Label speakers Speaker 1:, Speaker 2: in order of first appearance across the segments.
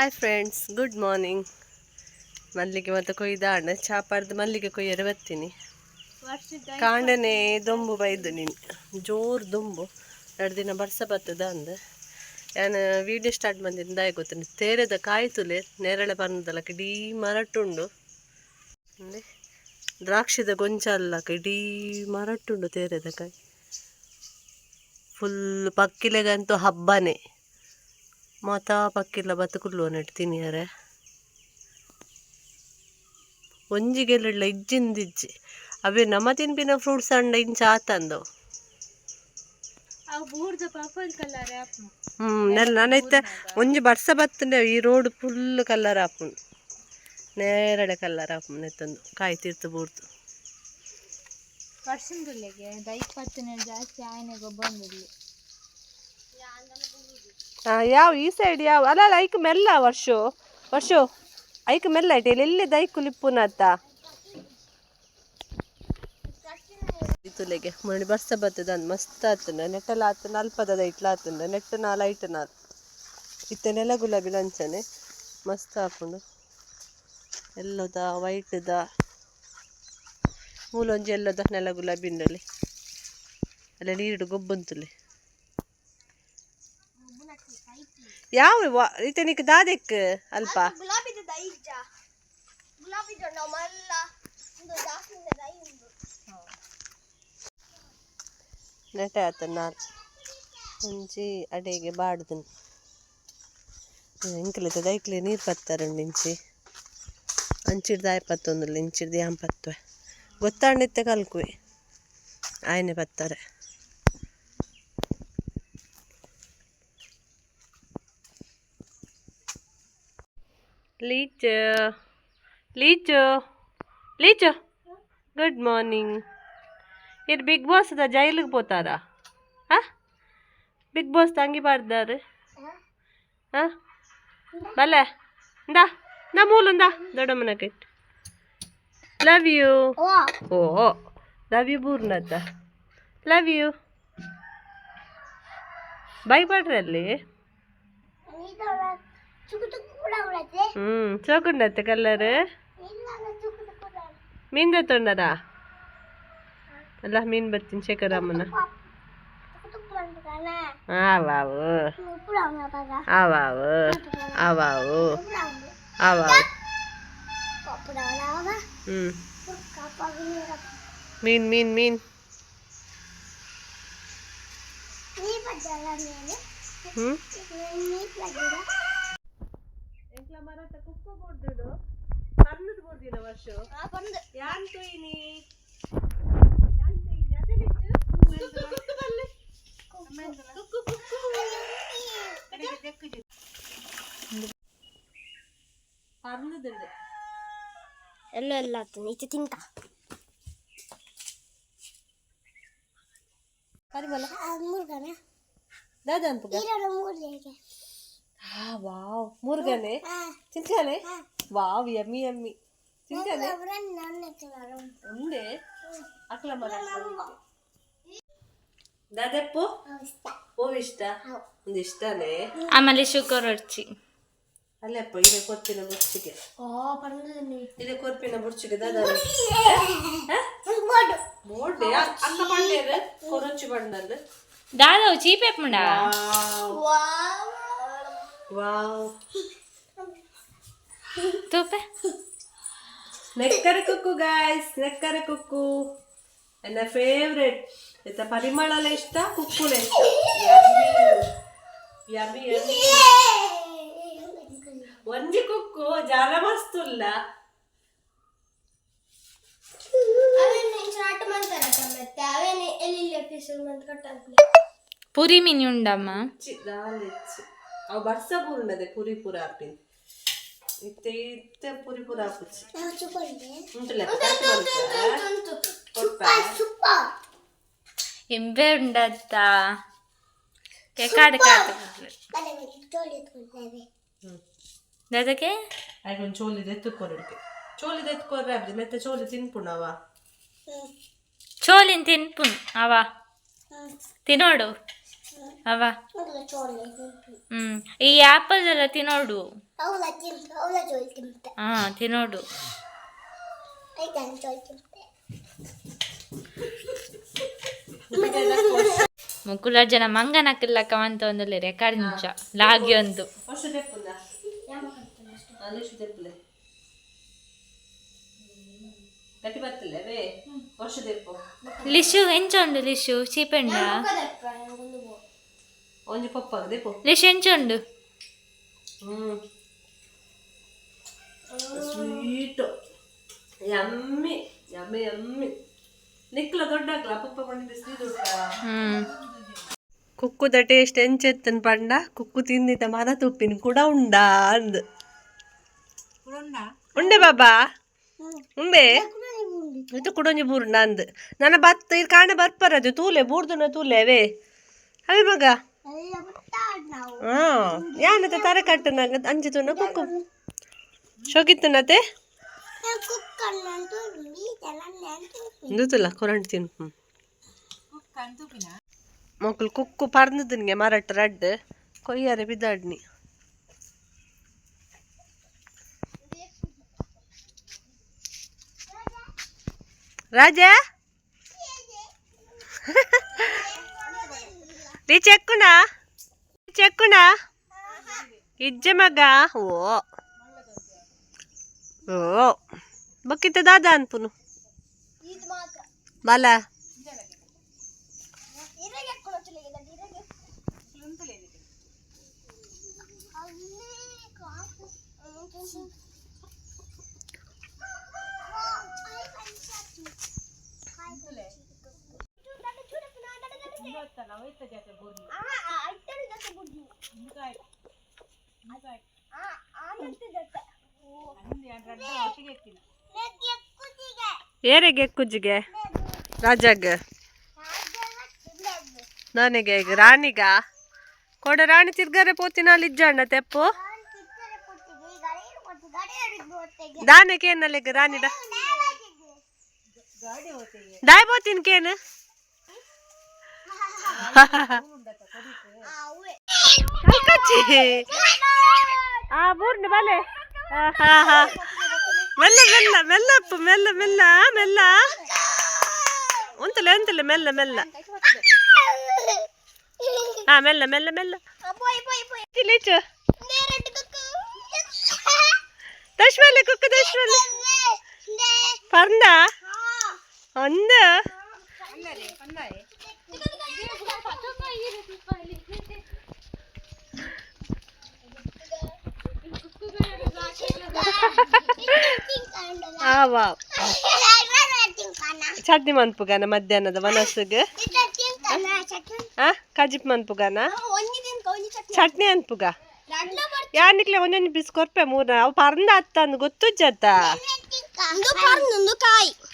Speaker 1: Hi friends, good morning. ಮಲ್ಲಿಗೆ ಮತ್ತು ಕೊಯ್ದಾಣ ಚಾಪಾರ್ದು ಮಲ್ಲಿಗೆ ಕೊಯ್ಯರೆ ಬರ್ತೀನಿ. ಕಾಂಡನೆ ದೊಂಬು ಬೈದು ನೀನು ಜೋರು ದೊಂಬು. 2 ದಿನ ಬರ್ಸ ಬರ್ತದ ಅಂದು ಯಾನ್ ವೀಡಿಯೋ ಸ್ಟಾರ್ಟ್ ಬಂದಿದ್ದು ಗೊತ್ತು. ತೇರೆದ ಕಾಯಿ ತುಲೆ ನೇರಳೆ ಪರ್ನದಲಕ ಇಡೀ ಮರಟುಂಡು. ಅಂದೆ ದ್ರಾಕ್ಷಿದ ಗೊಂಚಲ್ಲಕ ಇಡೀ ಮರಟುಂಡು. ತೇರೆದ ಕಾಯಿ ಫುಲ್. ಪಕ್ಕಿಲೆಗಂತೂ ಹಬ್ಬನೇ. ಮಾತಾ ಪಕ್ಕಿಲ್ಲ ಬತ್ತು ಕುಲ್ಲುವ ನೆಟ್ಟು ತಿನಿಯರೆ. ಒಂಜಿ ಗೆಲ್ಲುಡ್ಲ ಇಜ್ಜಿಂದಿಜ್ಜಿ. ಅವೇ ನಮ ತಿನ್ಪಿನ ಫ್ರೂಟ್ಸ್ ಅಂಡ ಇಂಚ ಆತಂದು.
Speaker 2: ಅವು ಬೂರ್ದ ಪರ್ಪಲ್ ಕಲರ್.
Speaker 1: ನೆಲ್ಲ ನಾನೈತೆ ಒಂಜಿ ಬರ್ಸ ಬತ್ತಂಡೆ ಈ ರೋಡ್ ಫುಲ್ ಕಲರ್ ಆಪುಂಡು. ನೇರಳೆ ಕಲರ್ ಆಪುಂಡು. ನೆತ್ತೊಂದು ಕಾಯಿ ತೀರ್ತು ಬೂರ್ದು.
Speaker 2: ವರ್ಷದೊಳಗೆ ದೈಕ್ ಪತ್ತನೆ ಜಾಸ್ತಿ ಆಯ್ನೆ ಗೊಬ್ಬೊಂದಿಲ್ಲ.
Speaker 1: ಯಾವ ಈ ಸೈಡ್ ಯಾವ ಅಲ್ಲ ಅಲ್ಲ ಐಕ್ ಮೆಲ್ಲ ವರ್ಷು ವರ್ಷು ಐಕ್ ಮೆಲ್ಲ ಐಟೆ. ಎಲ್ಲಿ ದೈಕು ಲಿಪ್ಪುನತ್ತ ತುಲೆಗೆ ಮುರಣಿ ಬರ್ಸ ಬತ್ತದ ಅಂದ್ ಮಸ್ತ್ ಆತುಂಡ. ನೆಟ್ಟಲ ಆತುಂಡ, ಅಲ್ಪದ ಇಟ್ಲ ಆತುಂಡ. ನೆಟ್ಟ ನಾಲ್ ಐಟ್ ನಾಲ್ ಇತ್ತೆ ನೆಲ ಗುಲಾಬಿ ಲಂಚನೆ ಮಸ್ತ್ ಆಪುಂಡು. ಎಲ್ಲದ ವೈಟ್ದ ಮೂಲೊಂಜಿ ಎಲ್ಲದ ನೆಲ ಗುಲಾಬಿ ಉಂಡಲ್ಲಿ. ಅಲ್ಲ ನೀರುಡು ಗೊಬ್ಬುಂತುಲೆ ಯಾವ ಇತ್ತೆ ನಿಕ್ ದಾದೆಕ್ ಅಲ್ಪ.
Speaker 3: ಗುಲಾಬಿದ ದೈಜ ಗುಲಾಬಿ ದೊಡ್ಡ ಮಲ್ಲ ಉಂದು ಜಾಸ್ಮಿನ್ ದೈ ಉಂಡು.
Speaker 1: ನೆಟೆ ಆತ ನಾಲ್ ಒಂಜಿ ಅಡೆಗೆ ಬಾಡ್ದು ಎಂಕಲೆತ ದೈಕ್ಲೆ ನೀರು ಪತ್ತಾರುಂಡು. ಇಂಚಿ ಅಂಚಿಡ್ದು ಆಯ್ ಪತ್ತೊಂದುಲ್ಲ, ಇಂಚಿಡ್ದು ಯಾನ್ ಪತ್ತುವೆ ಗೊತ್ತಾಂಡಿತ್ತೆ ಕಲ್ಕುವೆ ಆಯನೆ ಪತ್ತಾರೆ. ಲೀಚು ಲೀಚು ಲೀಚು, ಗುಡ್ ಮಾರ್ನಿಂಗ್. ಇದು ಬಿಗ್ ಬಾಸ್ the ಜೈಲಿಗೆ ಪೋತಾರಾ? ಆ ಬಿಗ್ ಬಾಸ್ ತಂಗಿ ಪಾಡ್ದಾರು. ಹಾ ಬಲ್ಲೆ ಇಂದಾ ಇಂದಾ ಮೂಲು ಇಂದಾ ದೊಡ್ಡಮ್ಮನ ಕೈಟ್. Love you. O love you ಬೂರ್ನತ್ತ love you by ಪಾಡ್ರಿ ಅಲ್ಲಿ. ಹ್ಞೂ ಚೋಕುಂಡತ್ತೆ ಕಲ್ಲರ್. ಮೀನ್ ತೊಂಡರಾ ಅಲ್ಲ ಮೀನ್ ಬರ್ತೀನಿ ಶೇಖರಮ್ಮನ. ಆವಾವು ಆವಾವು ಆವಾವು ಆವಾವು. ಹ್ಞೂ ಮೀನ್ ಮೀನ್ ಮೀನ್. ಹ್ಞೂ ಎಂಕ್ಲ ಮರತ ಕುಕ್ಕು ಬೋರ್ದುಡು ಪರ್ನದ್ ಬೋರ್ದಿನ ವರ್ಷ. ಯಾನ್ ತೊಯ್ನಿ ಯಾನ್ ತೊಯ್ನಿ ಅದೇ ಕುಕ್ಕು ಕುಕ್ಕು ಬಲ್ಲೆ ಕುಕ್ಕು ಕುಕ್ಕು ಪರ್ನದುಂಡು.
Speaker 3: ಎಲ್ಲ ಎಲ್ಲ ಆಗ್ತದೆ ಇತ್ತು ತಿಂತ.
Speaker 1: ಪರಿಮಳ.
Speaker 3: ಮುರುಗನ.
Speaker 1: ದಾದ ಅನ್ಪುಗ.
Speaker 3: ಮೂರ್ಗೆ.
Speaker 1: ಹಾ ವಾವ್, ಮುರುಗನೆ ತಿಂತಾನೆ. ವಾವ್, ಯಮ್ಮಿ ಯಮ್ಮಿ ತಿಂತಾನೆ. ಉಂಡೆ ಅಕ್ಲ ಮರ ದಾದೆಪ್ಪು ಹೂವು ಇಷ್ಟ ಒಂದು ಇಷ್ಟನೇ.
Speaker 2: ಆಮೇಲೆ ಶುಗರ್ ಹೊಡ್ಚಿ.
Speaker 1: ಅಲ್ಲಪ್ಪ ಇದೆ ಕೊರ್ಪಿನ ಬುರ್ಚಿಗೆ.
Speaker 3: ಓ ಪಂದ್ರಿ.
Speaker 1: ಇದೆ ಕೊರ್ಪಿನ ಬುರ್ಚಿಗೆ ದಾದ ಬೋರ್ಡೆ ಅಕ್ಕ ಪಂಡೇರು ಕೊರೊಚ್ಚು ಬಂಡಲ್.
Speaker 2: ದಾದವು ಚೀಪೆಪ್ಪುಂಡ.
Speaker 1: ವಾವ್.
Speaker 2: ತೂಪೆ.
Speaker 1: ನೆಕ್ಕರೆ ಕುಕ್ಕು ಗಾಯ್ಸ್, ನೆಕ್ಕರೆ ಕುಕ್ಕು ನನ್ನ ಫೇವ್ರೆಟ್. ಇತ್ತ ಪರಿಮಳಲ ಇಷ್ಟ, ಕುಕ್ಕುಲ ಇಷ್ಟ. Yummy yummy. ಒಂಜಿ ಕುಕ್ಕು ಜಾಲ ಮಸ್ತುಲ್ಲ.
Speaker 3: ಅವೇನು ಇಂಚ ಮಂತಾರ ಮತ್ತೆ ಅವೇನು ಎಲ್ಲಿ ಪೀಸ್ ಮಂತ್ ಕಟ್ಟಾಗ್ಲಿ.
Speaker 2: ಪುರಿ ಮೀನಿ ಉಂಡಮ್ಮ.
Speaker 1: ದಾಲ್ ಹೆಚ್ಚು ಅವು ಬರ್ಸ ಪೂರ್ಣದೆ ಪುರಿ ಪೂರ ಆಪಿನ್. ಇತ್ತೆ ಇತ್ತೆ ಪುರಿ ಪೂರ ಆಪುಚಿ ಉಂಟುಲೆ ಕಟ್ ಮಲ್ಪೆ ಕೊರ್ಪೆ.
Speaker 2: ಎಂಬೆ ಉಂಡತ್ತ ಕೆಕಾಡು ಕಾತು. ದಾದಕ್ಕೆ.
Speaker 1: ಆಯ್ಕೊಂದು ಚೋಲಿದ ಎತ್ತುಕೊರಡಿಕೆ ಚೋಲಿದ ಎತ್ಕೊರ್ರೆ ಆಪುಜಿ ಮೆತ್ತೆ ಚೋಲಿ ತಿನ್ಪುಣವ.
Speaker 2: ಚೋಲಿನ್ ತಿನ್ಪುನ್ ಅವ ತಿನ್ನೋಡು ಅವ. ಈ ಆಪಲ್ ಎಲ್ಲ ತಿನ್ನೋಡು. ಹಾ ತಿನ್ನೋಡು. ಮುಕುಲ ಜನ ಮಂಗನಕ್ಕಿಲ್ಲಕ್ಕ ಅಂತ ಒಂದು ರೆಕಾರ್ಡ್ ನಿಂಚ ಲಾಗಿ ಒಂದು. ಲಿಶು ಎಂಚ ಉಂಡು? ಲಿಶು ಚೀಪೆಂಡ?
Speaker 1: ಒಂಜಿ ಪಪ್ಪಾಗ ದೆಪ್ಪು.
Speaker 2: ಲಿಶು ಎಂಚ ಉಂಡು?
Speaker 1: Sweet, yummy yummy yummy. ನಿಕ್ಲ ದೊಡ್ಡಾಗ್ಲ ಪಪ್ಪ ಕೊಂಡಿದ್ದೆ ಸ್ವೀಟ್.
Speaker 2: ಹ್ಮ್.
Speaker 1: ಕುಕ್ಕುದ ಟೇಸ್ಟ್ ಎಂಚೆತ್ತನ್ ಪಂಡ ಕುಕ್ಕು ತಿಂದಿದ್ದ ಮರ ತುಪ್ಪಿನ ಕೂಡ ಉಂಡಾ ಅಂದ್ ಉಂಡೆ ಬಾಬಾ ಉಂಬೆ ಇದು ಕುಡೊಂಜಿ ಬೂರ್ಂಡ ಅಂದ್ ನನ್ನ ಬತ್ತ ಇದು ಕಾಣೆ ಬರ್ಪರದು ತೂಲೆ ಬೂರ್ದುನ ತೂಲೆ ಅವೇ ಅವೇ ಮಗ. ಹಾ ಯಾನತೆ ತರೆ ಕಟ್ಟನಾಗ ಅಂಚೆ ತುನ ಕುಕ್ಕು ಶೋಕಿತ್ತನತೆ ಇಂದುತ್ತಲ್ಲ ಕೊರಂಟು ತಿನ್. ಹ್ಮ್ ಮೊಕ್ಕಲು ಕುಕ್ಕು ಪರ್ನದನ್ಗೆ ಮರಟ್ ರಡ್ಡ್ ಕೊಯ್ಯಾರೆ ಬಿದ್ದಾಡ್ನಿ. ರಾಜಾ ನೀ ಚೆಕ್ಕುಣ ಚೆಕ್ಕುಣ ಇಜ್ಜೆ ಮಗ. ಓ ಓ ಬಕ್ಕಿತ್ತ ದಾದಾ ಅನ್ಪುನು ಬಾಲ. ಏರೆಗೆ ಕುಜ್ಜಿಗೆ ರಾಜಾಗ ನನಗೆ ಈಗ ರಾಣಿಗ ಕೊಡ ರಾಣಿ ತಿರ್ಗಾರೆ ಪೋತಿನ ಅಲ್ಲಿ ಇಜ್ಜಣ್ಣ ತೆಪ್ಪು ದಾನಕ್ಕೆ ಏನಲ್ಲಿಗ ರಾಣಿಡ ದಾಯ್ ಪೋತಿನ ಕೇನು ಕಲ್ಕಚ್ಚಿ. ಆ ಬೂರ್ನ ಬಲೆ. ಹಾ ಹಾ ಮೆಲ್ಲ ಮೆಲ್ಲ ಮೆಲ್ಲಪ್ಪ ಮೆಲ್ಲ ಮೆಲ್ಲ ಮೆಲ್ಲ ಉಂತಲೆ ಉಂತಲೆ ಮೆಲ್ಲ ಮೆಲ್ಲ. ಹಾ ಮೆಲ್ಲ ಮೆಲ್ಲ ಮೆಲ್ಲ ಲಿಚು ದಶ್ಮಲೆ ಕುಕ್ಕು ದಶ್ಮಲೆ ಪರ್ಂದ ಅಂದ. ಆ ವಾವ್ ಚಟ್ನಿ ಮನ್ಪುಗಾನ ಮಧ್ಯಾಹ್ನದ ವನಸ್ಸಿಗೆ. ಆ ಕಜಿಪ್ ಮನ್ಪುಗಾನ ಚಟ್ನಿ ಅನ್ಪುಗ ಯಾನಿಕ್ಲೆ ಒಂದೊಂದು ಪೀಸ್ ಕೊರ್ಪೆ ಮೂರ ಅವು ಪರ್ಂದ ಅತ್ತ ಗೊತ್ತುಜ್ಜತ್ತ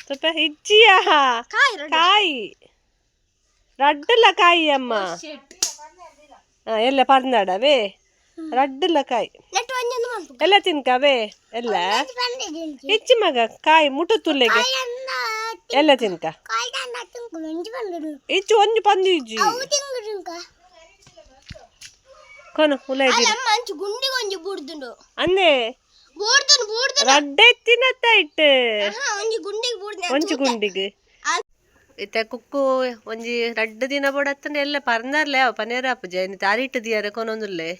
Speaker 1: ಸ್ವಲ್ಪ ಇಜ್ಜಿಯಾ ಕಾಯಿ ರಡ್ಡಲ್ಲ ಕಾಯಿ ಅಮ್ಮ. ಹಾ ಎಲ್ಲ ಪರ್ಂದಾಡವೇ ರಡ್ಡಲ್ಲ ಕಾಯಿ ಎಲ್ಲ ತಿನ್ಕವೇ ಎಲ್ಲ ಇಚ್ಚಿ ಮಗ ಕಾಯಿ ಮುಟು ತುಲ್ಲೆಗೆ ಎಲ್ಲ ತಿನ್ಕ ಇಚ್ಚು ಒಂಜಿ ಪಂದು ಇಜ್ಜಿ ಕೊನು ಉಲ
Speaker 3: ಗುಂಡಿಗೊಂಜಿ ಬೂರ್ದುಂಡು.
Speaker 1: ಅಂದೆ
Speaker 3: ಬೂರ್ದುಂಡು ಬೂರ್ದು.
Speaker 1: ರಡ್ಡೆ ತಿನ್ನತ್ತ ಇಟ್ಟು.
Speaker 3: ಒಂಜಿ ಗುಂಡಿಗೆ ಬೂರ್ದು.
Speaker 1: ಒಂಜಿ ಗುಂಡಿಗೆ ಇತ್ತೆ ಕುಕ್ಕು ಒಂಜಿ ರಡ್ಡು ದಿನ ಬೋಡತ್ತಂಡ ಎಲ್ಲ ಪರ್ಂದಾರ್ಲೆ ಅವ ಪನೇರ ಅಪ್ಪು ಜೈನ ತಾರಿಟ್ಟು ದಿಯಾರೆ ಕೊನೊಂದುಲ್ಲೆ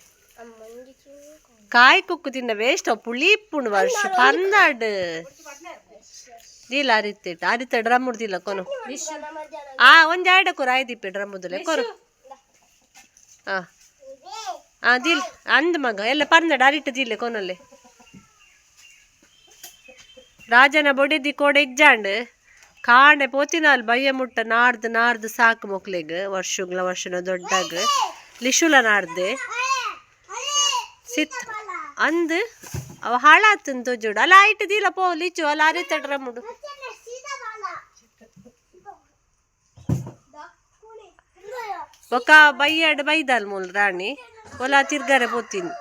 Speaker 1: ಕಾಯಿ ಕುಕ್ಕು ತಿನ್ನ ವೇಸ್ಟ್ ಪುಳಿ ಇಪ್ಪುಂಡು ವರ್ಷ ಪರ್ಂದಾಡ್ ದೀಲ ಅರಿತ್ತಿಟ್ಟು ಅರಿತ ಡ್ರಮ್ ದಿಲ್ಲ ಕೊನು. ಆ ಒಂಜಿ ಆಯ್ಡ ಕೊರು ಆಯ್ದಿಪ್ಪೆ ಡ್ರಮ್ ಮುದ್ದಲೆ ಕೊರು. ಹಾ ಆ ದಿಲ್ ಅಂದ್ ಮಗ ಎಲ್ಲ ಪರ್ಂದಾಡ್ ಅರಿಟ್ಟು ದಿಲ್ಲೆ ಕೊನಲ್ಲೆ ರಾಜನ ಬೊಡೆದಿ ಕೋಡೆ ಇಜ್ಜಾಂಡ್ ಕಾಣೆ ಪೋತಿನಾಲ್ ಬಯ್ಯ ಮುಟ್ಟ ನಾಡ್ದು ನಾಡ್ದು ಸಾಕು ಮೊಕ್ಲೆಗ್ ವರ್ಷಗ್ಲ ವರ್ಷನ ದೊಡ್ಡಾಗ ಲಿಶುಲ ನಾಡ್ದೆ ಸಿತ್ ಅಂದ್ ಅವ ಹಾಳಾತನ್ ತೋಜುಡು ಅಲ್ಲ ಆಯ್ತು ದೀಲ ಪೋ ಲಿಚು ಅಲ್ಲ ಅರಿತ ಡ್ರಮ್ಮುಡು. ಬೊಕ ಬಯ್ಯಾಡ್ ಬೈದಾಲ್ ಮೂಲ್ ರಾಣಿ ಒಲ ತಿರ್ಗಾರೆ ಪೋತೀನಿ.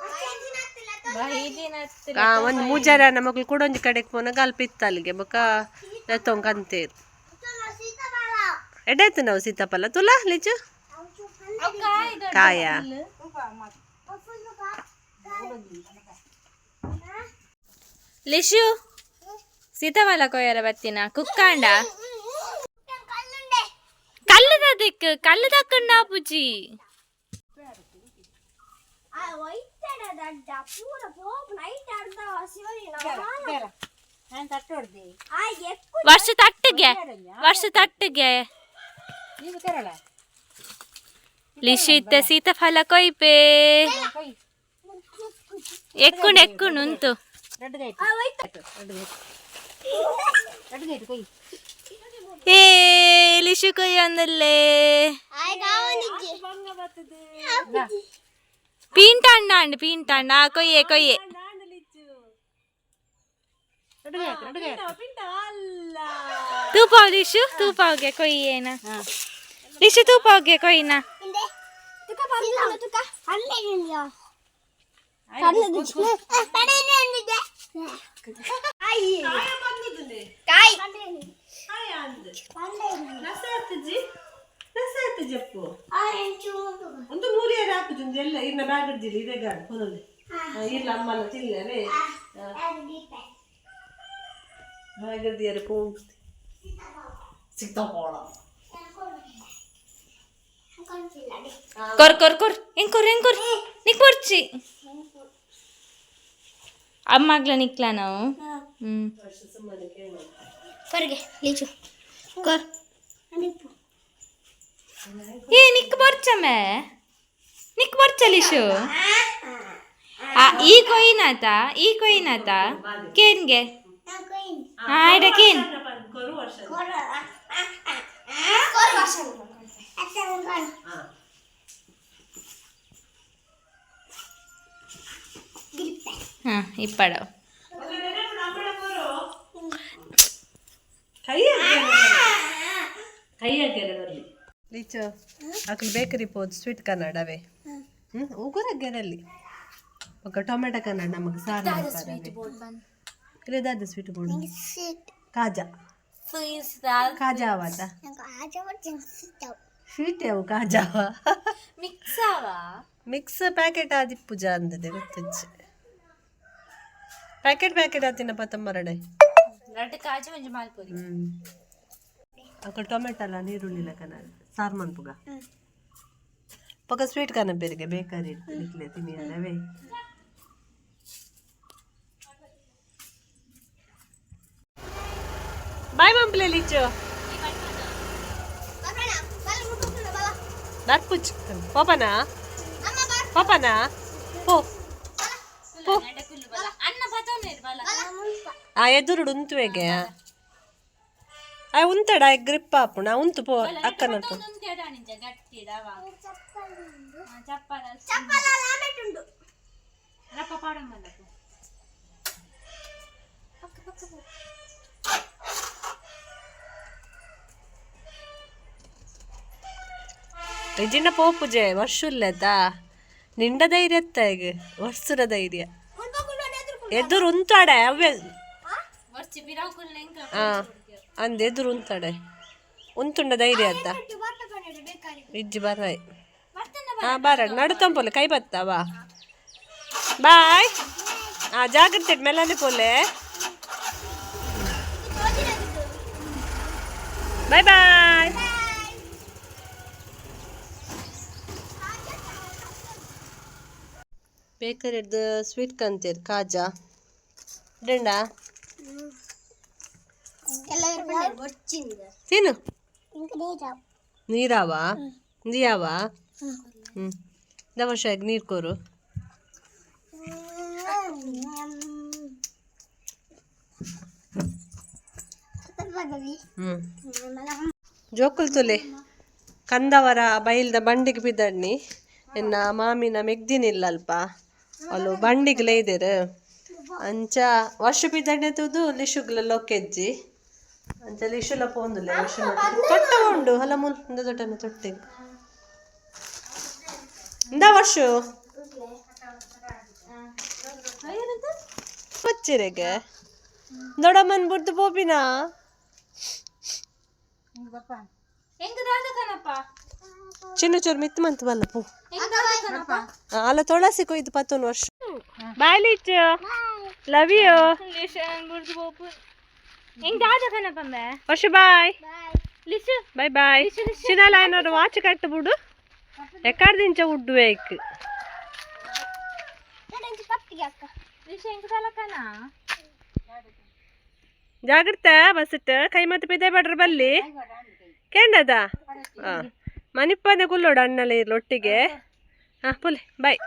Speaker 1: ಆ ಒಂದು ಮೂಜಾರ ಮಕ್ಳು ಕೂಡ ಒಂಜಿ ಕಡೆಗೆ ಪೋನಾಗ ಅಲ್ಪ ಇತ್ತಲ್ಲಿಗೆ ಬೊಕ ಎತ್ತೊಂಕ ಅಂತೇರು ಎಡಾಯ್ತು ನಾವು ಸೀತಾಫಲ ತುಲಾ ಲಿಚು ಕಾಯ.
Speaker 2: ಲಿಶು ಸೀತಾಫಲ ಕೊಯ್ಯರ ಬತ್ತಿನ ಕುಕ್ಕಾಂಡ ಕಲ್ಲದ ದಿಕ್ಕು ಕಲ್ಲದಕ್ಕಣ್ಣ ಪುಜಿ. ವರ್ಷ ತಟ್ಟಿಗೆ, ವರ್ಷ ತಟ್ಟಿಗೆ. ಲಿಶು ಇತ್ತ ಸೀತಾಫಲ ಕೊಯ್ಪೆ. ಎಕ್ಕುಂಡು ಎಕ್ಕುಂಡು ಉಂಟು. ಏ ಲಿಶು ಕೊಯ್ಯ ಅಂದಲ್ಲೇ. ಪೀಂಟಾಂಡ ಅಂಡ್ ಪೀಂಟಾಂಡ ಕೊಯ್ಯೆ ಕೊಯ್ಯೆ. ತೂಪಾವ್ ಲಿಶು, ತೂಪಾವ್ಗೆ ಕೊಯ್ಯೇನ ಲಿಶು, ತೂಪಾವ್ಗೆ ಕೊಯ್ಯಿನ.
Speaker 1: ಒಂದು ನೂರಿಯರ ಹಾಕುದು ಎಲ್ಲ ಇನ್ನ ಬ್ಯಾಗ್ ಜಿಲ್ಲಿ ಇದೆ ಗಾಡಿ ಫೋನಲ್ಲಿ ಇಲ್ಲ ಅಮ್ಮಲ್ಲ ತಿಲ್ಲರೆ ಬ್ಯಾಗ್ ದಿಯರೆ ಪೋ ಸಿಗ್ತಾ.
Speaker 2: ಕೊರ್ ಕೊರ್ ಕೊರ್, ಹೆಂಗ್ ಕೊರ್ ಹೆಂಗ್ ಕೊರ್, ನಿಕ್ ಕೊರ್ಚಿ ಅಮ್ಮಾಗ್ಲ ನಿಕ್ಲ ನಾವು. ಹ್ಮ್.
Speaker 3: ಕೊರ್ಗೆ ಲೀಚು ಕೊರ್.
Speaker 2: ಏ ನಿಕ್ ಬರ್ಚಮ್ಮೆ, ನಿಕ್ ಬರ್ಚ ಲಿಶು. ಆ ಈ ಕೊಯ್ನಾತ, ಈ ಕೊಯ್ನಾತ ಕೇನ್ಗೆ. ಹಾ ಇಡ ಕೇನ್. ಹಾ ಇಪ್ಪಡ.
Speaker 1: ಕೈ ಕೈ ಹಾಕ್ಯಾರೆ ಬರಲಿ ಲೀಚು. ಅಕ್ಲು ಬೇಕರಿ ಪೋದು ಸ್ವೀಟ್ ಕನ್ನಡವೇ. ಹ್ಞೂ, ಉಗುರಗ್ಗೆರಲ್ಲಿ ఒక ಟೊಮೆಟೊ ಕನ್ನಡ ನಮಗೆ ಸಾರು ಇಲ್ಲದಾದ ಸ್ವೀಟ್ ಬೋರ್ಡ್. ಕಾಜಾ ಕಾಜಾವಾದ ಸ್ವೀಟ್ ಯಾವ ಕಾಜಾವ?
Speaker 2: ಮಿಕ್ಸ್ ಆವ.
Speaker 1: ಮಿಕ್ಸ್ ಪ್ಯಾಕೆಟ್ ಆದಿಪ್ಪುಜ ಅಂದದೆ ಗೊತ್ತಜ್ಜಿ. ಪ್ಯಾಕೆಟ್ ಪ್ಯಾಕೆಟ್ ಆತಿನ ಪತ್ತಂಬರಡೆ.
Speaker 2: ರಡ್ಡ್ ಕಾಜು ಒಂಜಿ ಮಾಲ್ಪುರಿ.
Speaker 1: ಹ್ಮ್, ಅಕ್ಕ ಟೊಮೆಟೊ ಅಲ್ಲ ನೀರುಳ್ಳಿ ಕನ ಸಾರು ಮನ್ಪುಗ. ಪೊಕ ಸ್ವೀಟ್ ಕನ ಬೇರಿಗೆ ಬೇಕರಿ ನಿಕ್ಲೆ ತಿನ್ನಿಯಲ್ಲವೇ. ಬಾಯ್ ಮಂಪ್ಲೆ ಲಿಚ್ಚು. ನರ್ಪುಚ್ ಪೋಪನಾ ಪೋಪನಾ ಪೋ ಪೋ.
Speaker 2: ಅನ್ನ ಪತೊನ್ನೆರ್ ಬಲ.
Speaker 1: ಆ ಎದುರುಡು ಉಂತುವೆಗೆ ಆ ಉಂತಡ ಗ್ರಿಪ್ ಆಪುಣ ಉಂತು ಪೋ ಅಕ್ಕನ.
Speaker 2: ಗಟ್ಟಿದವ ಚಪ್ಪಲ ರಪ್ಪ ಪಾಡಂಬಲ್ಲ.
Speaker 1: ರೆಜಿನ ಪೋಪುಜೆ ವರ್ಷುಲ್ಲೆತಾ ನಿಂಡ ಧೈರ್ಯ ಎತ್ತ ಈಗ ವರ್ಷದ ಧೈರ್ಯ ಎದುರು ಉಂತಾಡೆ ಅವೇ.
Speaker 2: ವರ್ಚಿ ಬಿರಾವ್ ಕುಲ್ಲೆಂಕ.
Speaker 1: ಹಾ ಅಂದ್ ಎದುರು ಉಂತಾಡೆ ಉಂತುಂಡ ಧೈರ್ಯ ಅತ್ತ ಇಜ್ಜಿ ಬರ್ರಾಯ್. ಹಾ ಬಾರ ನಡು ತಂಪೋಲೆ ಕೈ ಬತ್ತಾವಾ. ಬಾಯ್. ಹಾ ಜಾಗ್ರತೆ ಮೆಲ್ಲನೆ ಪೋಲೆ. Bye bye. ಬೇಕರಿಡ್ದು ಸ್ವೀಟ್ ಕಂತೀರ್ ಕಾಜಾ ಡೆಂಡ. ತಿನ್ನು ನೀರಾವ ನೀಯಾವ. ಹ್ಞೂ ದವಶಾಗಿ ನೀರು ಕೋರು. ಹ್ಞೂ ಜೋಕುಲ್ ತುಲೆ ಕಂದವರ ಬೈಲ್ದ ಬಂಡಿಗೆ ಬಿದ್ದಣ್ಣಿ ಎನ್ನ ಮಾಮಿನ ಮೆಗ್ದಿನಿಲ್ಲ ಅಲ್ಪ ಅಲ್ಲು ಬಂಡಿಗೆ ಲೈದೆರ್ ಅಂಚ ವರ್ಷ ಬಿದ್ದಣ್ಣೆ ತೂದು ಲಿಶುಗ್ಲ ಲೊಕೆಜ್ಜಿ ಅಂಚ ಲಿಶುಲ ಪೋಂದುಲ್ಲೆ ವರ್ಷ ತೊಟ್ಟ ಉಂಡು ಅಲ್ಲ ಮುಲ್ ಇಂದ ದೊಡ್ಡನ ತೊಟ್ಟೆ ಇಂದ ವರ್ಷ ಬಚ್ಚಿರೆಗೆ ದೊಡ್ಡಮ್ಮನ್ ಬುಡ್ದು ಪೋಪಿನಾ.
Speaker 2: ಹೆಂಗ ದಾದ ಕನಪ್ಪ.
Speaker 1: ಚಿನ್ನ ಚೂರು ಮಿತ್ ಮಂತ್ ಬಲ್ಲ ಪೂ.
Speaker 2: ಹೆಂಗ ದಾದ ಕನಪ್ಪ.
Speaker 1: ಅಲ್ಲ ತುಳಸಿ ಕೊಯ್ದು ಪತ್ತೊಂದು ವರ್ಷ. ಬಾಯ್ ಲಿಚ್ಚು. Love you.
Speaker 2: ಹೆಂಗ್ ದಾದ ಕಣಪ್ಪಂಬೆ.
Speaker 1: ವರ್ಷ ಬಾಯ್.
Speaker 2: ಲಿಸು.
Speaker 1: Bye bye. ಚಿನಾಲ ಏನಾರು ವಾಚ್ ಕಟ್ಟಬಿಡು. ಎಕ್ಕಾಡ್ದಿಂಚ ಉಡ್ಡು ಬೇಕು.
Speaker 2: ಲಿಸು ಹೆಂಗ್ ಸಲಕನ.
Speaker 1: ಜಾಗ್ರತೆ, ಬಸ್ ಕೈ ಮತ್ತೆ ಪಿದೆ ಬಡ್ರ ಬಲ್ಲಿ ಕೇಂಡದ. ಹಾ, ಮನಿಪ್ಪನೆ ಕುಲ್ಲೋಡು ಅಣ್ಣಲೆ ಇರ್ಲಿ ಒಟ್ಟಿಗೆ. ಹಾ, ಪುಲಿ ಬಾಯ್.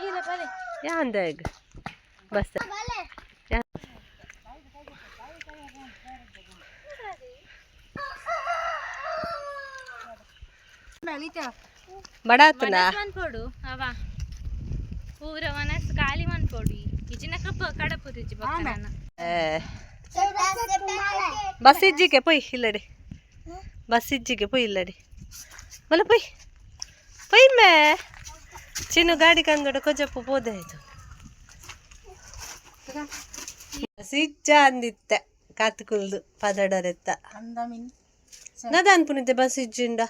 Speaker 2: ಇಲ್ಲ ಬಲೆ.
Speaker 1: ಯಾ ಅಂದಾಗ ಬಸ್. ಬಡಾತನ.
Speaker 2: ಮನ್ಪೋಡು ಅವ ಪೂರ ಮನಸ್ಸು ಖಾಲಿ ಮನ್ಪೋಡು. ಇಚಿನ ಕಪ್ಪ ಕಡಪು ರುಚಿ ಬಕ್ಕನ.
Speaker 1: ಬಸ್ ಇಜ್ಜಿಗೆ ಪೊಯ್ ಇಲ್ಲಡೆ. ಬಸ್ ಇಜ್ಜಿಗೆ ಪೊಯ್ ಇಲ್ಲಡೆ. ಮಲ್ಲ ಪೊಯ್ ಪೊಯ್ ಮೇ. ಚಿನ್ನು ಗಾಡಿ ಕಂದೋಡ ಕೊಜಪ್ಪು ಪೋದೆ ಆಯ್ತು. ಬಸ್ ಇಜ್ಜ ಅಂದಿತ್ತೆ ಕಾತು ಕುಲ್ದು ಪದಡರೆತ್ತ. ನದ ಅನ್ಪುನಿದ್ದೆ ಬಸ್ ಇಜ್ಜಿಂಡ.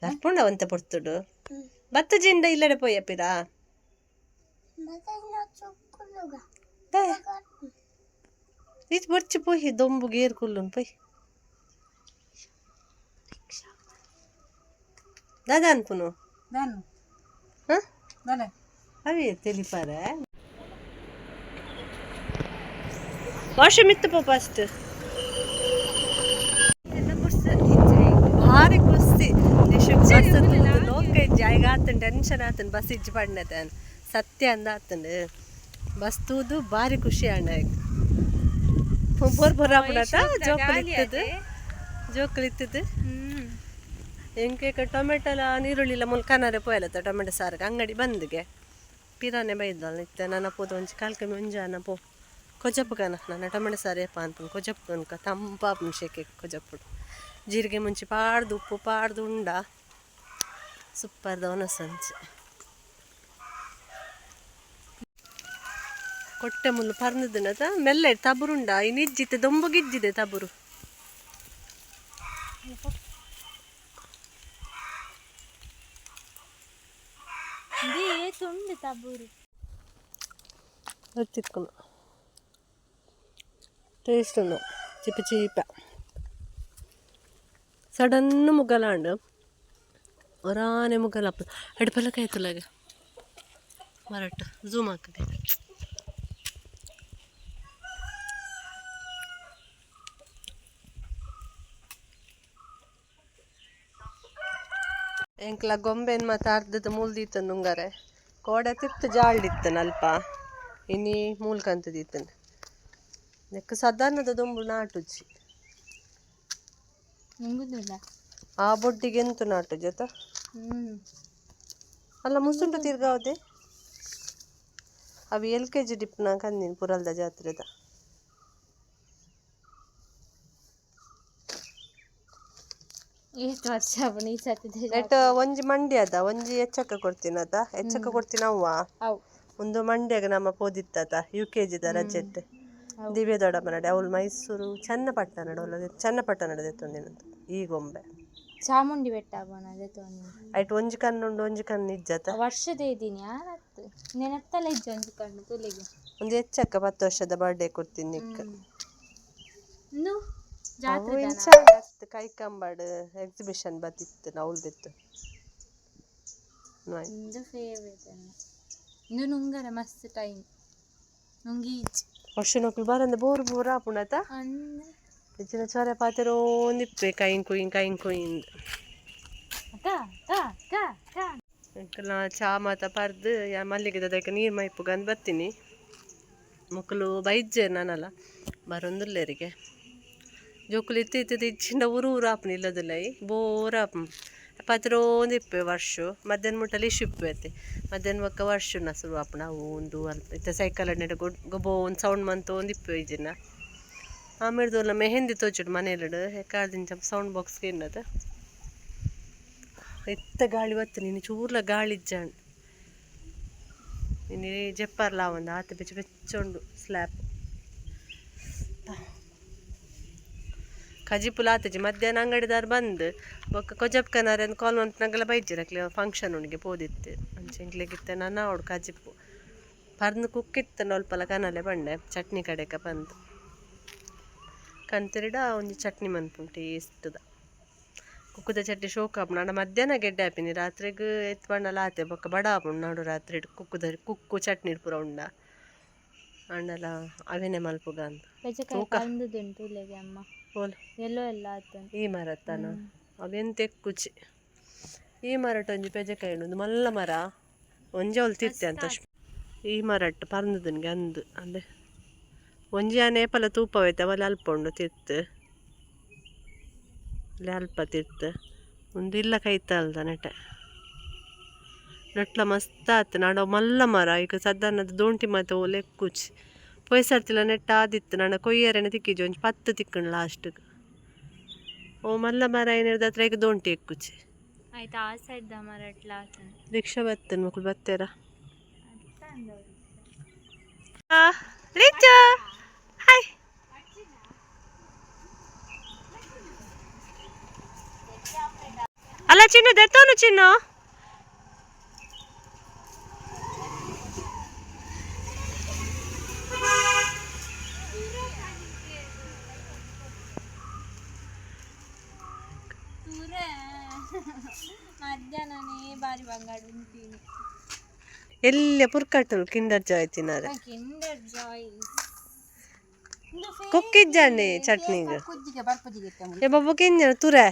Speaker 1: ದರ್ಪುಂಡ ಒಂತ ಪೊರ್ತುಡು ಬತ್ತ ಜಿಂಡ ಇಲ್ಲಡೆ ಪೋಯಪ್ಪಿರಾ. ಇದು ಬೊರ್ಚಿ ಪೋಯಿ ದೊಂಬು ಗೇರ್ ಕುಲ್ಲುನ್ ಪೋಯ್. ದಾದ ಅನ್ಪುನು? ಹ, ಅವೇ ತಿಳಿಪಾರೆ. ವಾಶ್ರೂಮ್ ಇತ್ತು ಪೋ ಫಸ್ಟ್. ಭಾರಿ ಖುಷಿ. ಲೋಕ ಇಜ್ಜಿ ಆಯ್ಗ ಆತನ್ ಟೆನ್ಷನ್ ಆತನ್. ಬಸ್ ಇಜ್ಜಿ ಪಣ್ಣತೆ ಸತ್ಯ ಅಂದ ಆತಂಡು. ಬಸ್ ತೂದು ಭಾರಿ ಖುಷಿ ಅಣ್ಣ. ಬೋರ್ ಬೋರ್ ಆಪುಣತ. ಜೋಕುಲು ಇತ್ತದು, ಜೋಕುಲು ಇತ್ತದು. ಎಂಕೆ ಟೊಮೆಟೊಲ ನೀರುಳ್ಳಿಲ ಮುಲ್ ಕನರೆ ಪೋಯಲತ್ತ ಟೊಮೆಟೊ ಸಾರಿಗೆ. ಅಂಗಡಿ ಬಂದ್ಗೆ ಪಿರಾನೆ ಬೈದಲ್ಲ ಇತ್ತೆ. ನನ್ನ ಪೋದು ಒಂಜಿ ಕಾಲ್ ಕಮ್ಮಿ ಒಂಜಿ ಅನ್ನ ಪೋ ಕೊಜಪ್ಪು ಕನ. ನನ್ನ ಟೊಮೆಟೊ ಸಾರು ಏಪ ಅನ್ಪುನು ಕೊಜಪ್ಪು ಅನ್ಕ. ತಂಪಾಪುನು ಶೆಕೆ ಕೊಜಪ್ಪುಡು. ಜೀರಿಗೆ ಮುಂಚಿ ಪಾಡ್ದು ಉಪ್ಪು ಪಾಡ್ದು ಉಂಡ ಸೂಪರ್ದ ಒನಸಂಚೆ. ಕೊಟ್ಟೆ ಮುಲ್ಲು ಪರ್ನದನತ ಮೆಲ್ಲೆ ತಬುರುಂಡ. ಇನ್ನು ದೊಂಬುಗಿಜ್ಜಿದೆ ತಬುರು.
Speaker 2: ತುಂಡು ತಬೂರು.
Speaker 1: ಚಿಕ್ಕನು ಟೇಸ್ಟ್ ಉಂಡು. ಚಿಪ್ಪ ಚೀಪ ಸಡನ್ ಮುಗಲಾಂಡು ಒರಾನೆ ಮುಗಲಪ್ಪ. ಅಡ್ಪಲಕಾಯ್ತುಲಾಗ ಮರಟ್ಟು ಝೂಮ್ ಹಾಕದೆ. ಎಂಕ್ಲ ಗೊಂಬೆನ್ ಮಾತ ಅರ್ಧದ ಮೂಲ್ದೀತನ್ ನುಂಗರೆ. ಕೋಡೆ ತಿತ್ತು ಜಾಲ್ಡಿತ್ತನ್ ಅಲ್ಪ. ಇನಿ ಮೂಲ್ಕಂತದೀತನ್. ನೆಕ್ ಸಾಧಾರಣದ ದೊಂಬು ನಾಟುಜಿ.
Speaker 2: ನುಂಗುದಿಲ್ಲ.
Speaker 1: ಆ ಬೊಡ್ಡಿಗೆ ಎಂತು ನಾಟುಜಿ ಅತ್ತ. ಅಲ್ಲ, ಮುಸುಂಟು ತಿರ್ಗಾವದೆ. ಅವಿ ಎಲ್ ಕೆ ಜಿ ಡಿಪ್ನ ಕಂದಿನ ಪುರಲ್ದ ಜಾತ್ರೆದ.
Speaker 2: ಎಷ್ಟು ವರ್ಷ ಆಪುಂಡು ಈ ಸರ್ತಿ.
Speaker 1: ನೆಟ್ ಒಂಜಿ ಮಂಡ್ಯ ಅದ, ಒಂಜಿ ಹೆಚ್ಚಕ್ಕ ಕೊಡ್ತೀನಿ ಅದ. ಹೆಚ್ಚಕ್ಕ ಕೊಡ್ತೀನಿ ಅವ್ವ.
Speaker 2: ಅವು.
Speaker 1: ಒಂದು ಮಂಡ್ಯಗ ನಮ್ಮ ಪೋದಿತ್ತತ ಯು ಕೆ ಜಿದ ರಜೆಟ್. ದಿವ್ಯ ದೊಡ್ಡಮ್ಮ ನಡೆ ಅವಳು ಮೈಸೂರು ಚನ್ನಪಟ್ಟಣ ನಡೆ ಚನ್ನಪಟ್ಟಣ ದೆತ್ತೊಂದಿನಂತ ಈ ಗೊಂಬೆ.
Speaker 2: ಚಾಮುಂಡಿ ಬೆಟ್ಟ ಆಪುನ ಅದೇ.
Speaker 1: ಐಟ್ ಒಂಜಿ ಕಣ್ಣುಂಡು, ಒಂಜಿ ಕಣ್ಣು ಇಜ್ಜತ.
Speaker 2: ವರ್ಷದ ಇದ್ದೀನಿ ಯಾರತ್ತು ನೆನತ್ತಲ್ಲ ಇಜ್ಜಿ ಒಂಜಿ ಕಣ್ಣು ತುಲಿಗೆ.
Speaker 1: ಒಂದು ಹೆಚ್ಚಕ್ಕ 10 ವರ್ಷದ ಬರ್ಡೇ ಕೊಡ್ತೀನಿ ನಿಕ್.
Speaker 2: ಇಂದು
Speaker 1: ಅವು
Speaker 2: ಜಾತ್ರೆ.
Speaker 1: ಇಂಚ ಕೈಕಂಬಾಡ್ ಎಕ್ಸಿಬಿಷನ್ ಬತ್ತಿತ್ತು ನೌಲ್ದಿತ್ತು.
Speaker 2: ಇಂದು ಫೇವ್ರೇಟ್ ಇಂದು ನುಂಗರ ಮಸ್ತ್ ಟೈಮ್ ನುಂಗಿ ಇಜ್ಜಿ.
Speaker 1: ವರ್ಷನೊಕ್ಲು ಬರಂದ ಬೋರ್ ಬೋರ್ ಆಪುಣತ.
Speaker 2: ಅಂದ್.
Speaker 1: ಇಚ್ಚಿನ ಚೊರೆ ಪಾತೆರೋಂದಿಪ್ಪೆ ಕೈನ್ ಕುಯಿನ್ ಕೈನ್ ಕುಯಿನ್.
Speaker 2: ತಾ ತಾ ತಾ ತಾ.
Speaker 1: ಎಂಕಲ್ನ ಚಾ ಮಾತ ಪರ್ದು ಯಾ ಮಲ್ಲಿಗೆದ ನೀರು ಮೈಪುಗಂದು ಬರ್ತೀನಿ. ಮೊಕ್ಕಲು ಬೈಜೆ ನಾನಲ್ಲ ಬರೊಂದುಲ್ಲೆರಿಗೆ. ಜೋಕುಲು ಇತ್ತು ಇತ್ತದ ಇಚ್ಚಿಂಡ ಊರು ಊರು ಆಪುನ ಇಲ್ಲದಿಲ್ಲ. ಈ ಬೋರ್ ಆಪುನ ಪಾತೆರೋಂದಿಪ್ಪೆ ವರ್ಷ. ಮಧ್ಯಾಹ್ನ ಮುಟ್ಟಲಿ ಇಪ್ಪು ಐತೆ. ಮಧ್ಯಾಹ್ನ ಬೊಕ್ಕ ವರ್ಷನ ಶುರು ಆಪುನ. ಅವು ಒಂದು ಅಲ್ಪ ಇತ್ತೆ ಸೈಕಲ್ ನೆಡ ಗೊಬ್ಬೋ ಒಂದು ಸೌಂಡ್ ಮಂತೊಂದಿಪ್ಪೆ ಇಜ್ಜಿನ. ಆಮೇಲೆ ಮೆಹಂದಿ ತೋಚುಡು ಮನೇಲಿಡು ಎಕ್ಕಾದಿಂಚ ಸೌಂಡ್ ಬಾಕ್ಸ್ ಇನ್ನದ. ಇತ್ತ ಗಾಳಿ ಬತ್ತು ನೀನು ಚೂರ್ಲ ಗಾಳಿ ಇಜ್ಜಾಂಡ್. ಇನಿ ಜೆಪ್ಪರ್ಲ ಒಂದು ಆತ ಬೆಚ್ಚ ಬೆಚ್ಚ ಉಂಡು ಸ್ಲ್ಯಾಪ್. ಕಜಿಪುಲ ಆತಜಿ ಮಧ್ಯಾಹ್ನ ಅಂಗಡಿದಾರ್ ಬಂದು ಬೊಕ್ಕ ಕೊಜಪ್ಕನಾರನ್ ಕಾಲ್ ಮನ್ಪುನಗಲ ಬೈಜೆರ್ ಅಕ್ಲೆ ಫಂಕ್ಷನ್ ಉಂಡಿಗೆ ಪೋದಿತ್ತೆ. ಅಂಚ ಎಂಕ್ಲೆಗಿತ್ತೆ ನನ ಆವೊಡು ಕಜಿಪು ಪರ್ಂದ್ ಕುಕ್ಕಿತ್ತಂಡ ಅಲ್ಪಲ ಕನಲೆ ಪಂಡೆ ಚಟ್ನಿ ಕಡೆಕ ಪಂದ್ ಕಂತಿರಿಡ ಒಂಜಿ ಚಟ್ನಿ ಮನ್ಪುಂಡು ಟೇಸ್ಟ್ದ ಕುಕ್ಕುದ ಚಟ್ನಿ ಶೋಕ ಆಪುಂಡು. ಆಂಡ ಮಧ್ಯಾಹ್ನ ಗೆಡ್ಡೆ ಆಪಿನಿ ರಾತ್ರೆಗ್ ಎತ್ ಪಂಡಲ ಆತೆ ಬೊಕ್ಕ ಬಡ ಆಪುಂಡು ನಾಡು ರಾತ್ರಿ ಕುಕ್ಕುದ ಕುಕ್ಕು ಚಟ್ನಿ ಪೂರ ಉಂಡ ಆಂಡಲ ಅವೇನೆ ಮಲ್ಪುಗ ಅಂತ.
Speaker 2: ಬೆಜಕಾಯಿ ಪಂದುದುಂಟು ಉಲ್ಲೆಗೆ ಅಮ್ಮ.
Speaker 1: ಓಲ್?
Speaker 2: ಎಲ್ಲೋ ಎಲ್ಲ ಆತುಂಡು.
Speaker 1: ಈ ಮರತ್ತಾನ ಅವೆಂತ ಎಕ್ಕುಚಿ ಈ ಮರಟ್ ಒಂಜಿ ಪೆಜಕಾಯಿ ಉಂಡು ಮಲ್ಲ ಮರ ಒಂಜಿ ಅವಳು ತಿರ್ತೆ ಅಂತ ಈ ಮರಟ್ ಪರ್ಂದದನ್ಗೆ ಅಂದು ಅಂದೆ ಒಂಜಿ ಆನೆ ಏಪಲ ತೂಪವೈತೆ ಅವಲ ಅಲ್ಪ ಉಂಡು ತಿರ್ತು ಅಲ್ಲಿ ಅಲ್ಪ ತಿರ್ತು ಒಂದು ಇಲ್ಲ ಕೈತಲ್ದ ನೆಟೆ ನೆಟ್ಲ ಮಸ್ತ್ ಆತು ನಾಡ ಮಲ್ಲ ಮರ ಈಗ ಸದಾನದ ದೋಂಟಿ ಮಾತ ಓಲೆ ಎಕ್ಕುಚಿ ಪೊಯ್ಸರ್ತಿಲ್ಲ ನೆಟ್ಟ ಆದಿತ್ತು ನಾಡ ಕೊಯ್ಯರೆನೆ ತಿಕ್ಕಿಜಿ ಒಂಜಿ ಪತ್ತು ತಿಕ್ಕಂಡು ಲಾಸ್ಟ್ಗೆ ಓ ಮಲ್ಲ ಮರ ಏನಿರ್ದ ಹತ್ರ ಈಗ ದೋಂಟಿ ಎಕ್ಕುಚಿ.
Speaker 2: ಆಯ್ತು ಆ ಸೈಡ್ the ಮರಟ್ಲ ಆತುಂಡು.
Speaker 1: ರಿಕ್ಷಾ ಬತ್ತನ್ ಮಕ್ಕಳು ಬತ್ತೇರ ರಿಚು ಹಾಯ್ ಅಲ್ಲ ಚಿನ್ನು ದೆತ್ತೋನು ಚಿನ್ನು.
Speaker 2: ತೂರೆ ಮಧ್ಯಾಹ್ನನೇ ಬಾರಿ ಬಂಗಾಡು ಉಂತೀನಿ.
Speaker 1: ಎಲ್ಲ ಪುರ್ಕಟ್ಟಲು ಕಿಂಡರ್ ಜಾಯ್ ತಿನ್ನಾರೆ.
Speaker 2: ಕಿಂಡರ್ ಜಾಯ್.
Speaker 1: ಕುಕ್ಕಿಜ್ಜಾನೆ ಚಟ್ನಿಗೆ ಎಬ್ಬೊಬ್ಬ ಕಿಂಜನ ತುರೆ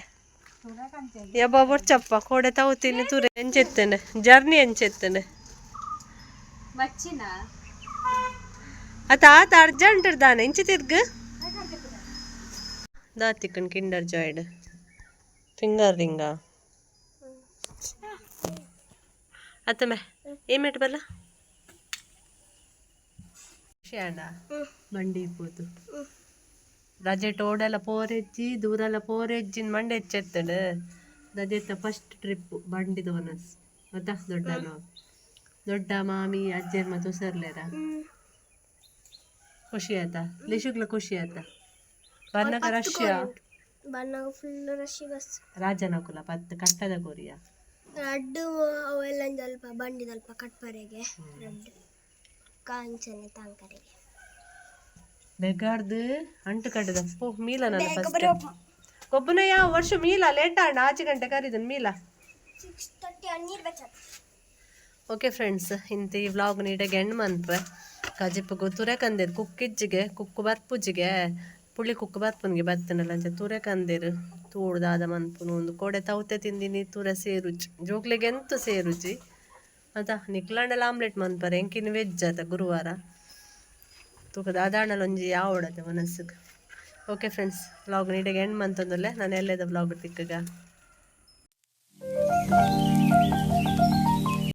Speaker 1: ಎಬ್ಬ ಬೊರ್ಚಪ್ಪ ಕೋಡೆ ತಾವು ತಿನ್ನಿ ತುರೆ ಎಂಚೆತ್ತೇನೆ ಜರ್ನಿ ಎಂಚೆತ್ತೇನೆ.
Speaker 2: ಬಚ್ಚಿನ.
Speaker 1: ಅತ ಆತ ಅರ್ಜೆಂಟ್ ದಾನೆ ಇಂಚಿ ತಿರ್ಗ್ ದಾತಿಕ್ಕನ್ ಕಿಂಡರ್ ಜಾಯ್ಡ್ ಫಿಂಗರ್ ರಿಂಗ ಅತ್ತಮ್ಮೆ ಏಮೇಟ್ ಬಲ್ಲ ಖುಷಿ ಮಂಡಿ ಪೋತು ರಜೆ ಟೋಡೆಲ್ಲ ಪೋರೆಜ್ಜಿ ದೂರೆಲ್ಲ ಪೋರೆಜ್ಜಿನ್ ಮಂಡೆ ಹೆಚ್ಚೆತ್ತಂಡು ರಜೆತ್ತ ಫಸ್ಟ್ ಟ್ರಿಪ್ ಬಂಡಿದ ಒನಸ್ ಗೊತ್ತಾ ದೊಡ್ಡ ದೊಡ್ಡ ಮಾಮಿ ಅಜ್ಜರ್ ಮತ್ತು ಹುಷಾರ್ಲೇರ ಖುಷಿ ಆಯ್ತಾ ಲಿಶುಗ್ಲ ಖುಷಿ ಆಯ್ತಾ ಬರ್ನಗ ರಷ್ಯಾ
Speaker 3: ಬಣ್ಣಗ ಫುಲ್ ರಶ್ ಬಸ್.
Speaker 1: ರಾಜನಕುಲ ಪತ್ತು ಕಟ್ಟದ ಕೊರಿಯ.
Speaker 3: ರಡ್ಡು ಅವೆಲ್ಲ ಅಲ್ಪ ಬಂಡಿದಲ್ಪ ಕಟ್ಪರೆಗೆ ರಡ್ಡು ಕಾಂಚನೆ ತಾಂಕರೆಗೆ.
Speaker 1: ಬೆಗಾರ್ದು ಅಂಟು ಕಟ್ಟದ ಪೋ ಮೀಲ ನನ್ನ ಫಸ್ಟ್ ಒಬ್ಬನ ಯಾವ ವರ್ಷ ಮೀಲ ಲೇಟ್ ಆಂಡ ಆಚೆ ಗಂಟೆ ಕರೀದನ್ ಮೀಲ.
Speaker 3: 6:30 ನೀರು ಬೆಚ್ಚ.
Speaker 1: ಓಕೆ ಫ್ರೆಂಡ್ಸ್, ಇಂತ ಈ ವ್ಲಾಗ್ ನೀಟಾಗಿ ಎಂಡ್ ಮನ್ಪೆ ಕಜಿಪ್ಪಗು ತುರೆ ಕಂದೇರು ಕುಕ್ಕಿಜ್ಜಿಗೆ ಕುಕ್ಕು ಬರ್ಪುಜ್ಜಿಗೆ ಪುಳಿ ಕುಕ್ಕು ಬರ್ಪುನ್ಗೆ ಬತ್ತನಲ್ಲ ಅಂಚ ತುರೆ ಕಂದೇರು ತೂಡ್ದಾದ ಮನ್ಪುನು ಒಂದು ಕೋಡೆ ತೌತೆ ತಿಂದಿನಿ ತುರೆ ಸೇರುಜಿ ಜೋಕ್ಲೆಗೆ ಎಂತ ಸೇರುಜಿ ಅದ ನಿಕ್ಲಾಂಡಲ ಆಮ್ಲೆಟ್ ಮನ್ಪರೆ ಎಂಕಿನ ವೆಜ್ ಆತ ಗುರುವಾರ ತೂಕದ ಅದಾಣಲ ಒಂಜಿ ಯಾವಡತೆ ಮನಸ್ಸಿಗೆ. ಓಕೆ ಫ್ರೆಂಡ್ಸ್, ವ್ಲಾಗ್ ನೀಟಾಗಿ ಎಂಡ್ ಮಂತಂದಲ್ಲೇ ನಾನು ಎಲ್ಲದ ವ್ಲಾಗ್ ತಿಕ್ಕಗ.